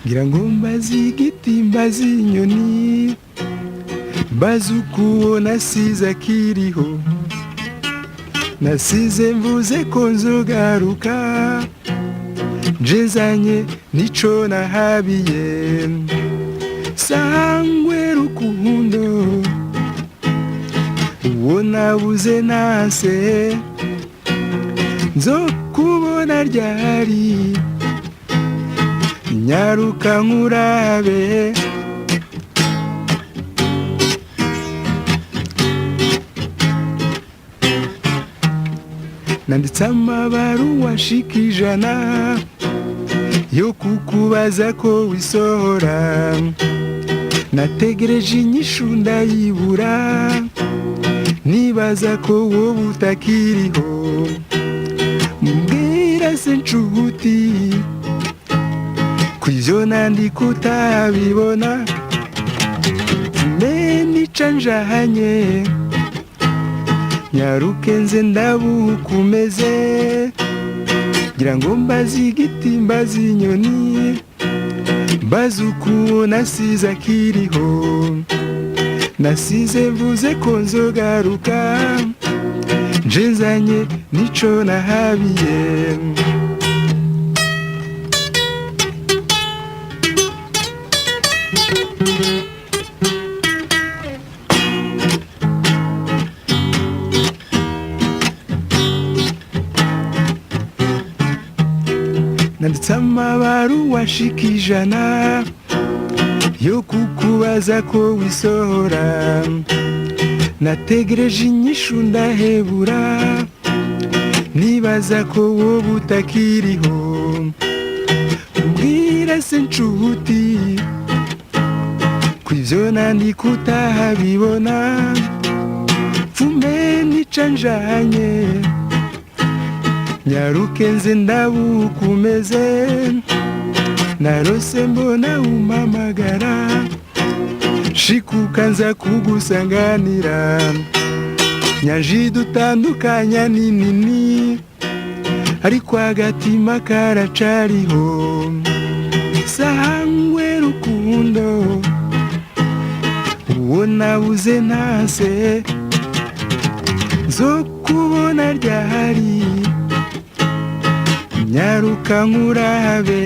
Ngira ngo mbaze igiti, mbaze inyoni, mbaze uko uwo nasize akiriho. Nasize mvuze ko nzogaruka, nje nzanye nico nahabiye. Sangwe rukundo, uwo nabuze nase, nzokubona ryari? Nyaruka nkurabe. Nanditse amabaruwa nshika 100 yo kukubaza ko wisohora, nategereje inyishu ndayibura, nibaza ko wowe utakiriho. Mbwira se nshuti, ko ivyo nandika utabibona? Mbe nica njahanye, nyaruke nze ndabukumeze. Ngira ngo mbaze igiti, mbaze inyoni, mbaze uko uwo nasize akiriho. Nasize mvuze ko nzogaruka, nje nzanye nico nahabiye. Nanditse amabaruwa nshika 100 yo kukubaza ko wisohora, nategereje inyishu ndahebura, nibaza ko wowe utakiriho. Mbwira se nshuti, ko ivyo nandika utahabibona? Pfume nica njanye, nyaruke nze ndabukumeze. Narose mbona umpamagara, shikuka nza kugusanganira. Nyanji dutandukanya ni nini, ariko agatima karacariho. Sangwe rukundo, uwo nabuze ntase, nzokubona ryari? Nyaruka nkurabe.